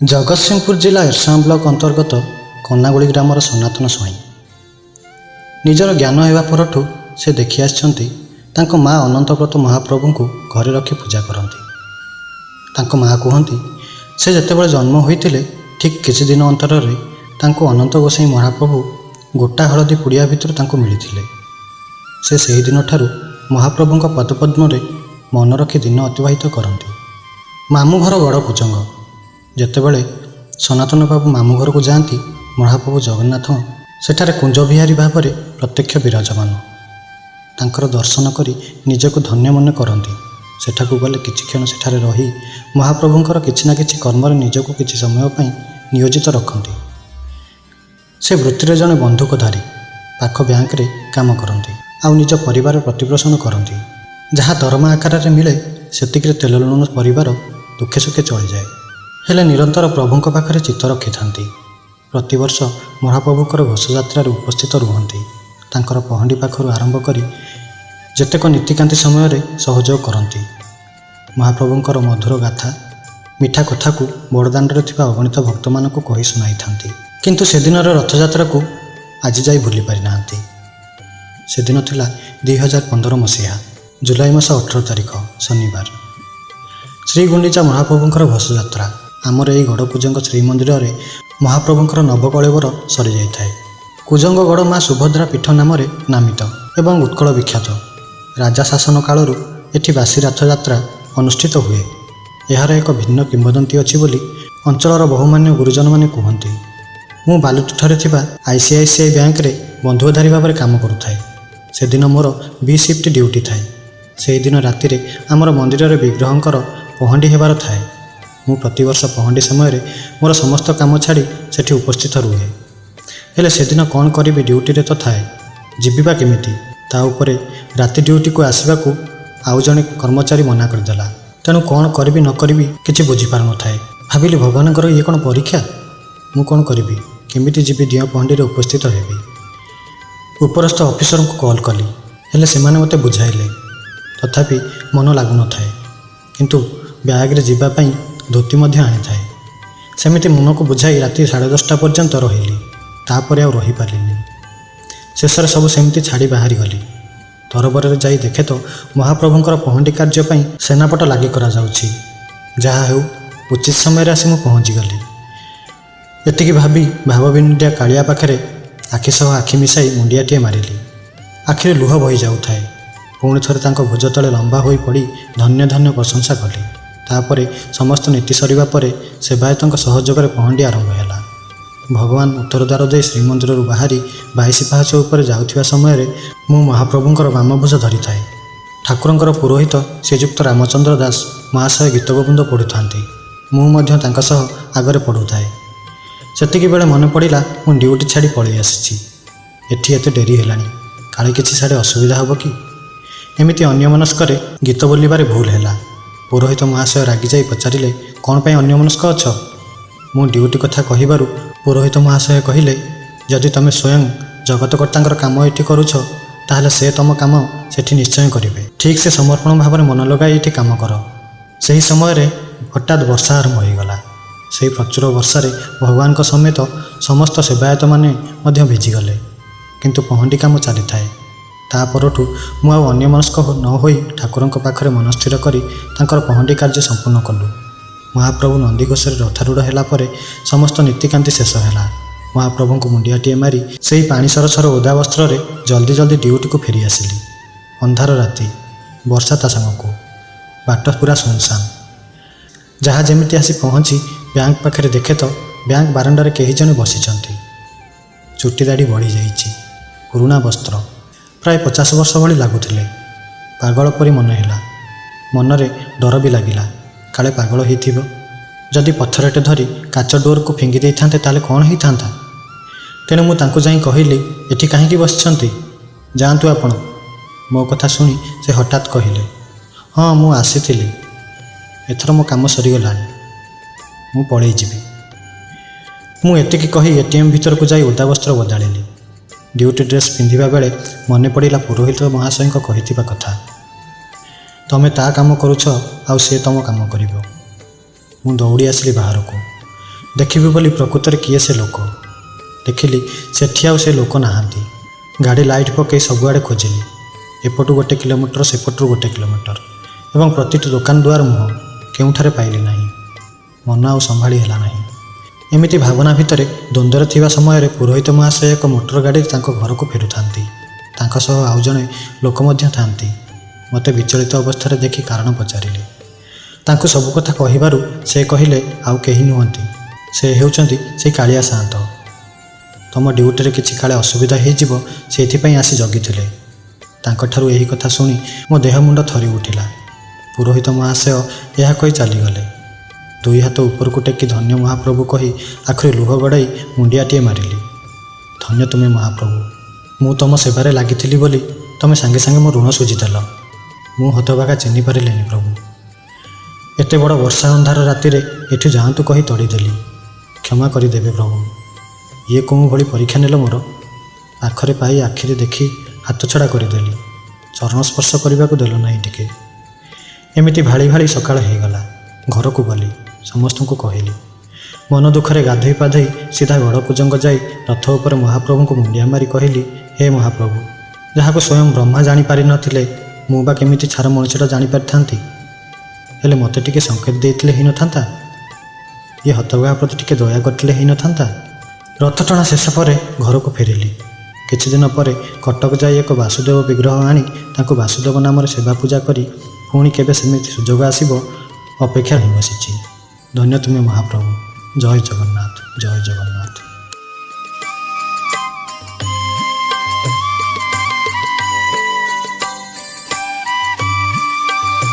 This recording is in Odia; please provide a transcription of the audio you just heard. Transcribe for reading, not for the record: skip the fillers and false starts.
ଜଗତସିଂହପୁର ଜିଲ୍ଲା ଏରସମା ବ୍ଲକ ଅନ୍ତର୍ଗତ କନାଗୁଳି ଗ୍ରାମର ସନାତନ ସ୍ୱାଇଁ ନିଜର ଜ୍ଞାନ ହେବା ପରଠୁ ସେ ଦେଖି ଆସିଛନ୍ତି, ତାଙ୍କ ମା ଅନନ୍ତବ୍ରତ ମହାପ୍ରଭୁଙ୍କୁ ଘରେ ରଖି ପୂଜା କରନ୍ତି। ତାଙ୍କ ମା କୁହନ୍ତି, ସେ ଯେତେବେଳେ ଜନ୍ମ ହୋଇଥିଲେ, ଠିକ୍ କିଛି ଦିନ ଅନ୍ତରରେ ତାଙ୍କୁ ଅନନ୍ତ ଗୋସାଇଁ ମହାପ୍ରଭୁ ଗୋଟା ହଳଦୀ ପୁଡ଼ିଆ ଭିତରୁ ତାଙ୍କୁ ମିଳିଥିଲେ। ସେ ସେହିଦିନଠାରୁ ମହାପ୍ରଭୁଙ୍କ ପଦପଦ୍ମରେ ମନ ରଖି ଦିନ ଅତିବାହିତ କରନ୍ତି। ମାମୁଁ ଘର ଗଡ଼ କୁଜଙ୍ଗ। ଯେତେବେଳେ ସନାତନ ବାବୁ ମାମୁଁ ଘରକୁ ଯାଆନ୍ତି, ମହାପ୍ରଭୁ ଜଗନ୍ନାଥ ସେଠାରେ କୁଞ୍ଜବିହାରୀ ଭାବରେ ପ୍ରତ୍ୟକ୍ଷ ବିରାଜମାନ। ତାଙ୍କର ଦର୍ଶନ କରି ନିଜକୁ ଧନ୍ୟ ମନେ କରନ୍ତି। ସେଠାକୁ ଗଲେ କିଛି କ୍ଷଣ ସେଠାରେ ରହି ମହାପ୍ରଭୁଙ୍କର କିଛି ନା କିଛି କର୍ମରେ ନିଜକୁ କିଛି ସମୟ ପାଇଁ ନିୟୋଜିତ ରଖନ୍ତି। ସେ ବୃତ୍ତିରେ ଜଣେ ବନ୍ଧୁକଧାରୀ, ପାଖ ବ୍ୟାଙ୍କରେ କାମ କରନ୍ତି ଆଉ ନିଜ ପରିବାର ପ୍ରତିପୋଷଣ କରନ୍ତି। ଯାହା ଦରମା ଆକାରରେ ମିଳେ, ସେତିକିରେ ତେଲ ଲୁଣ ପରିବାର ଦୁଃଖେ ସୁଖେ ଚଳିଯାଏ। ହେଲେ ନିରନ୍ତର ପ୍ରଭୁଙ୍କ ପାଖରେ ଚିତ୍ତ ରଖିଥାନ୍ତି। ପ୍ରତିବର୍ଷ ମହାପ୍ରଭୁଙ୍କର ଘୋଷଯାତ୍ରାରେ ଉପସ୍ଥିତ ରୁହନ୍ତି। ତାଙ୍କର ପହଣ୍ଡି ପାଖରୁ ଆରମ୍ଭ କରି ଯେତେକ ନୀତିକାନ୍ତି ସମୟରେ ସହଯୋଗ କରନ୍ତି। ମହାପ୍ରଭୁଙ୍କର ମଧୁର ଗାଥା, ମିଠା କଥାକୁ ବଡ଼ଦାଣ୍ଡରେ ଥିବା ଅଗଣିତ ଭକ୍ତମାନଙ୍କୁ କହି ଶୁଣାଇଥାନ୍ତି। କିନ୍ତୁ ସେଦିନର ରଥଯାତ୍ରାକୁ ଆଜି ଯାଇ ଭୁଲି ପାରିନାହାନ୍ତି। ସେଦିନ ଥିଲା 2015 ମସିହା ଜୁଲାଇ ମାସ 18 ତାରିଖ, ଶନିବାର। ଶ୍ରୀଗୁଣ୍ଡିଚା ମହାପ୍ରଭୁଙ୍କର ଘୋଷଯାତ୍ରା। ଆମର ଏହି ଗଡ଼କୁଜଙ୍ଗ ଶ୍ରୀମନ୍ଦିରରେ ମହାପ୍ରଭୁଙ୍କର ନବକଳେବର ସରିଯାଇଥାଏ। କୁଜଙ୍ଗ ଗଡ଼ ମା ସୁଭଦ୍ରା ପୀଠ ନାମରେ ନାମିତ ଏବଂ ଉତ୍କଳ ବିଖ୍ୟାତ। ରାଜା ଶାସନ କାଳରୁ ଏଠି ବାସି ରଥଯାତ୍ରା ଅନୁଷ୍ଠିତ ହୁଏ। ଏହାର ଏକ ଭିନ୍ନ କିମ୍ବଦନ୍ତୀ ଅଛି ବୋଲି ଅଞ୍ଚଳର ବହୁମାନ୍ୟ ଗୁରୁଜନମାନେ କୁହନ୍ତି। ମୁଁ ବାଲୁତଠାରେ ଥିବା ICICI ବ୍ୟାଙ୍କରେ ବନ୍ଧୁକଧାରୀ ଭାବରେ କାମ କରୁଥାଏ। ସେଦିନ ମୋର ବି ସିଫ୍ଟ ଡ୍ୟୁଟି ଥାଏ। ସେହିଦିନ ରାତିରେ ଆମର ମନ୍ଦିରରେ ବିଗ୍ରହଙ୍କର ପହଣ୍ଡି ହେବାର ଥାଏ। ମୁଁ ପ୍ରତିବର୍ଷ ପହଣ୍ଡି ସମୟରେ ମୋର ସମସ୍ତ କାମ ଛାଡ଼ି ସେଠି ଉପସ୍ଥିତ ରୁହେ। ହେଲେ ସେଦିନ କ'ଣ କରିବି? ଡ୍ୟୁଟିରେ ତ ଥାଏ, ଯିବି ବା କେମିତି? ତା ଉପରେ ରାତି ଡ୍ୟୁଟିକୁ ଆସିବାକୁ ଆଉ ଜଣେ କର୍ମଚାରୀ ମନା କରିଦେଲା। ତେଣୁ କ'ଣ କରିବି ନ କରିବି କିଛି ବୁଝିପାରୁନଥାଏ। ଭାବିଲି, ଭଗବାନଙ୍କର ଇଏ କ'ଣ ପରୀକ୍ଷା? ମୁଁ କ'ଣ କରିବି? କେମିତି ଯିବି, ଦିଅଁ ପହଣ୍ଡିରେ ଉପସ୍ଥିତ ହେବି? ଉପରସ୍ଥ ଅଫିସରଙ୍କୁ କଲ୍ କଲି। ହେଲେ ସେମାନେ ମୋତେ ବୁଝାଇଲେ। ତଥାପି ମନ ଲାଗୁନଥାଏ। କିନ୍ତୁ ବ୍ୟାଗ୍ରେ ଯିବା ପାଇଁ ଧୋତି ମଧ୍ୟ ଆଣିଥାଏ। ସେମିତି ମନକୁ ବୁଝାଇ ରାତି 10:30 ପର୍ଯ୍ୟନ୍ତ ରହିଲି। ତାପରେ ଆଉ ରହିପାରିଲିନି। ଶେଷରେ ସବୁ ସେମିତି ଛାଡ଼ି ବାହାରିଗଲି। ତରବରରେ ଯାଇ ଦେଖେ ତ ମହାପ୍ରଭୁଙ୍କର ପହଣ୍ଡି କାର୍ଯ୍ୟ ପାଇଁ ସେନାପଟ ଲାଗି କରାଯାଉଛି। ଯାହା ହେଉ, ଉଚିତ ସମୟରେ ଆସି ମୁଁ ପହଞ୍ଚିଗଲି, ଏତିକି ଭାବି ଭାବବିନିଣ୍ଡିଆ କାଳିଆ ପାଖରେ ଆଖି ସହ ଆଖି ମିଶାଇ ମୁଣ୍ଡିଆଟିଏ ମାରିଲି। ଆଖିରେ ଲୁହ ବହି ଯାଉଥାଏ। ପୁଣି ଥରେ ତାଙ୍କ ଭୁଜ ତଳେ ଲମ୍ବା ହୋଇ ପଡ଼ି ଧନ୍ୟ ଧନ୍ୟ ପ୍ରଶଂସା କଲି। ତାପରେ ସମସ୍ତ ନୀତି ସରିବା ପରେ ସେବାୟତଙ୍କ ସହଯୋଗରେ ପହଣ୍ଡି ଆରମ୍ଭ ହେଲା। ଭଗବାନ ଉତ୍ତର ଦ୍ୱାର ଦେଇ ଶ୍ରୀମନ୍ଦିରରୁ ବାହାରି 22 ପାହାଚ ଉପରେ ଯାଉଥିବା ସମୟରେ ମୁଁ ମହାପ୍ରଭୁଙ୍କର ବାମଭୁଜ ଧରିଥାଏ। ଠାକୁରଙ୍କର ପୁରୋହିତ ଶ୍ରୀଯୁକ୍ତ ରାମଚନ୍ଦ୍ର ଦାସ ମହାଶୟ ଗୀତଗୋବିନ୍ଦ ପଢ଼ୁଥାନ୍ତି। ମୁଁ ମଧ୍ୟ ତାଙ୍କ ସହ ଆଗରେ ପଢ଼ୁଥାଏ। ସେତିକି ବେଳେ ମନେ ପଡ଼ିଲା, ମୁଁ ଡ୍ୟୁଟି ଛାଡ଼ି ପଳେଇ ଆସିଛି। ଏଠି ଏତେ ଡେରି ହେଲାଣି, କାଳେ କିଛି ସାଡ଼େ ଅସୁବିଧା ହେବ କି? ଏମିତି ଅନ୍ୟମନସ୍କରେ ଗୀତ ବୋଲିବାରେ ଭୁଲ ହେଲା। ପୁରୋହିତ ମହାଶୟ ରାଗିଯାଇ ପଚାରିଲେ, "କ'ଣ ପାଇଁ ଅନ୍ୟମନସ୍କ ଅଛ?" ମୁଁ ଡ୍ୟୁଟି କଥା କହିବାରୁ ପୁରୋହିତ ମହାଶୟ କହିଲେ, "ଯଦି ତମେ ସ୍ୱୟଂ ଜଗତକର୍ତ୍ତାଙ୍କର କାମ ଏଠି କରୁଛ, ତାହେଲେ ସେ ତମ କାମ ସେଠି ନିଶ୍ଚୟ କରିବେ। ଠିକ୍ ସେ ସମର୍ପଣ ଭାବରେ ମନ ଲଗାଇ ଏଠି କାମ କର।" ସେହି ସମୟରେ ହଠାତ୍ ବର୍ଷା ଆରମ୍ଭ ହୋଇଗଲା। ସେହି ପ୍ରଚୁର ବର୍ଷାରେ ଭଗବାନଙ୍କ ସମେତ ସମସ୍ତ ସେବାୟତମାନେ ମଧ୍ୟ ଭିଜିଗଲେ। କିନ୍ତୁ ପହଣ୍ଡି କାମ ଚାଲିଥାଏ। ତା ପରଠୁ ମୁଁ ଆଉ ଅନ୍ୟମନସ୍କ ନ ହୋଇ ଠାକୁରଙ୍କ ପାଖରେ ମନ ସ୍ଥିର କରି ତାଙ୍କର ପହଣ୍ଡି କାର୍ଯ୍ୟ ସମ୍ପୂର୍ଣ୍ଣ କଲୁ। ମହାପ୍ରଭୁ ନନ୍ଦିଘୋଷରେ ରଥାରୂଢ଼ ହେଲା ପରେ ସମସ୍ତ ନୀତିକାନ୍ତି ଶେଷ ହେଲା। ମହାପ୍ରଭୁଙ୍କୁ ମୁଣ୍ଡିଆଟିଏ ମାରି ସେହି ପାଣି ସରସର ଓଦା ବସ୍ତ୍ରରେ ଜଲ୍ଦି ଜଲ୍ଦି ଡ୍ୟୁଟିକୁ ଫେରି ଆସିଲି। ଅନ୍ଧାର ରାତି, ବର୍ଷା ତା ସାଙ୍ଗକୁ, ବାଟ ପୁରା ଶୂନଶାନ। ଯାହା ଯେମିତି ଆସି ପହଞ୍ଚି ବ୍ୟାଙ୍କ ପାଖରେ ଦେଖେ ତ ବ୍ୟାଙ୍କ ବାରଣ୍ଡାରେ କେହି ଜଣେ ବସିଛନ୍ତି। ଚୁଟି ଦାଢ଼ି ବଢ଼ିଯାଇଛି, ପୁରୁଣା ବସ୍ତ୍ର, ପ୍ରାୟ 50 ବର୍ଷ ଭଳି ଲାଗୁଥିଲେ। ପାଗଳ ପରି ମନେ ହେଲା। ମନରେ ଡର ବି ଲାଗିଲା, କାଳେ ପାଗଳ ହେଇଥିବ। ଯଦି ପଥରଟେ ଧରି କାଚ ଡୋରକୁ ଫିଙ୍ଗି ଦେଇଥାନ୍ତେ, ତାହେଲେ କ'ଣ ହେଇଥାନ୍ତା? ତେଣୁ ମୁଁ ତାଙ୍କୁ ଯାଇ କହିଲି, "ଏଠି କାହିଁକି ବସିଛନ୍ତି? ଯାଆନ୍ତୁ ଆପଣ।" ମୋ କଥା ଶୁଣି ସେ ହଠାତ୍ କହିଲେ, "ହଁ, ମୁଁ ଆସିଥିଲି। ଏଥର ମୋ କାମ ସରିଗଲାଣି, ମୁଁ ପଳେଇ ଯିବି।" ମୁଁ ଏତିକି କହି ATM ଭିତରକୁ ଯାଇ ଓଦା ବସ୍ତ୍ର ବଦଳାଇଲି। ଡ୍ୟୁଟି ଡ୍ରେସ୍ ପିନ୍ଧିବା ବେଳେ ମନେ ପଡ଼ିଲା ପୁରୋହିତ ମହାଶୟଙ୍କ କହିଥିବା କଥା, "ତମେ ତା କାମ କରୁଛ ଆଉ ସେ ତମ କାମ କରିବ।" ମୁଁ ଦୌଡ଼ି ଆସିଲି ବାହାରକୁ। ଦେଖିବି ବୋଲି ପ୍ରକୃତରେ କିଏ ସେ ଲୋକ। ଦେଖିଲି ସେଠି ଆଉ ସେ ଲୋକ ନାହାନ୍ତି। ଗାଡ଼ି ଲାଇଟ୍ ପକାଇ ସବୁଆଡ଼େ ଖୋଜିଲି। ଏପଟୁ 1 କିଲୋମିଟର, ସେପଟରୁ 1 କିଲୋମିଟର ଏବଂ ପ୍ରତିଟି ଦୋକାନ ଦୁଆର ମୁହଁ କେଉଁଠାରେ ପାଇଲି ନାହିଁ। ମନ ଆଉ ସମ୍ଭାଳି ହେଲା ନାହିଁ। ଏମିତି ଭାବନା ଭିତରେ ଦ୍ୱନ୍ଦ୍ୱରେ ଥିବା ସମୟରେ ପୁରୋହିତ ମହାଶୟ ଏକ ମୋଟର ଗାଡ଼ିରେ ତାଙ୍କ ଘରକୁ ଫେରୁଥାନ୍ତି। ତାଙ୍କ ସହ ଆଉ ଜଣେ ଲୋକ ମଧ୍ୟ ଥାନ୍ତି। ମୋତେ ବିଚଳିତ ଅବସ୍ଥାରେ ଦେଖି କାରଣ ପଚାରିଲେ। ତାଙ୍କୁ ସବୁ କଥା କହିବାରୁ ସେ କହିଲେ, ଆଉ କେହି ନୁହନ୍ତି, ସେ ହେଉଛନ୍ତି ସେଇ କାଳିଆ ସାଆନ୍ତ। ତମ ଡ୍ୟୁଟିରେ କିଛି କାଳେ ଅସୁବିଧା ହେଇଯିବ, ସେଇଥିପାଇଁ ଆସି ଜଗିଥିଲେ। ତାଙ୍କଠାରୁ ଏହି କଥା ଶୁଣି ମୋ ଦେହ ମୁଣ୍ଡ ଥରି ଉଠିଲା। ପୁରୋହିତ ମହାଶୟ ଏହା କହି ଚାଲିଗଲେ। ଦୁଇ ହାତ ଉପରକୁ ଟେକି ଧନ୍ୟ ମହାପ୍ରଭୁ କହି ଆଖିରୁ ଲୁହ ଗଡ଼ାଇ ମୁଣ୍ଡିଆଟିଏ ମାରିଲି। ଧନ୍ୟ ତୁମେ ମହାପ୍ରଭୁ, ମୁଁ ତୁମ ସେବାରେ ଲାଗିଥିଲି ବୋଲି ତୁମେ ସାଙ୍ଗେ ସାଙ୍ଗେ ମୋ ଋଣ ଶୁଝିଦେଲ। ମୁଁ ହତଭାଗା ଚିହ୍ନି ପାରିଲିନି ପ୍ରଭୁ। ଏତେ ବଡ଼ ବର୍ଷା ଅନ୍ଧାର ରାତିରେ ଏଠୁ ଯାଆନ୍ତୁ କହି ତଡ଼ିଦେଲି। କ୍ଷମା କରିଦେବେ ପ୍ରଭୁ। ଇଏ କେଉଁ ଭଳି ପରୀକ୍ଷା ନେଲ ମୋର? ପାଖରେ ପାଇ ଆଖିରେ ଦେଖି ହାତଛଡ଼ା କରିଦେଲି। ଚରଣ ସ୍ପର୍ଶ କରିବାକୁ ଦେଲ ନାହିଁ ଟିକେ। ଏମିତି ଭାଳି ଭାଳି ସକାଳ ହେଇଗଲା। ଘରକୁ ଗଲି, ସମସ୍ତଙ୍କୁ କହିଲି। ମନ ଦୁଃଖରେ ଗାଧୋଇ ପାଧୋଇ ସିଧା ଗଡ଼କୁଜଙ୍ଗ ଯାଇ ରଥ ଉପରେ ମହାପ୍ରଭୁଙ୍କୁ ମୁଣ୍ଡିଆ ମାରି କହିଲି, ହେ ମହାପ୍ରଭୁ, ଯାହାକୁ ସ୍ୱୟଂ ବ୍ରହ୍ମା ଜାଣିପାରିନଥିଲେ, ମୁଁ ବା କେମିତି ଛାର ମଣିଷଟା ଜାଣିପାରିଥାନ୍ତି? ହେଲେ ମୋତେ ଟିକେ ସଂକେତ ଦେଇଥିଲେ ହେଇନଥାନ୍ତା? ଇଏ ହତଭାଗା ପ୍ରତି ଟିକେ ଦୟା କରିଥିଲେ ହେଇନଥାନ୍ତା? ରଥଟଣା ଶେଷ ପରେ ଘରକୁ ଫେରିଲି। କିଛି ଦିନ ପରେ କଟକ ଯାଇ ଏକ ବାସୁଦେବ ବିଗ୍ରହ ଆଣି ତାଙ୍କୁ ବାସୁଦେବ ନାମରେ ସେବା ପୂଜା କରି ପୁଣି କେବେ ସେମିତି ସୁଯୋଗ ଆସିବ ଅପେକ୍ଷା ହୋଇ ବସିଛି। ଧନ୍ୟ ତୁମେ ମହାପ୍ରଭୁ। ଜୟ ଜଗନ୍ନାଥ, ଜୟ ଜଗନ୍ନାଥ।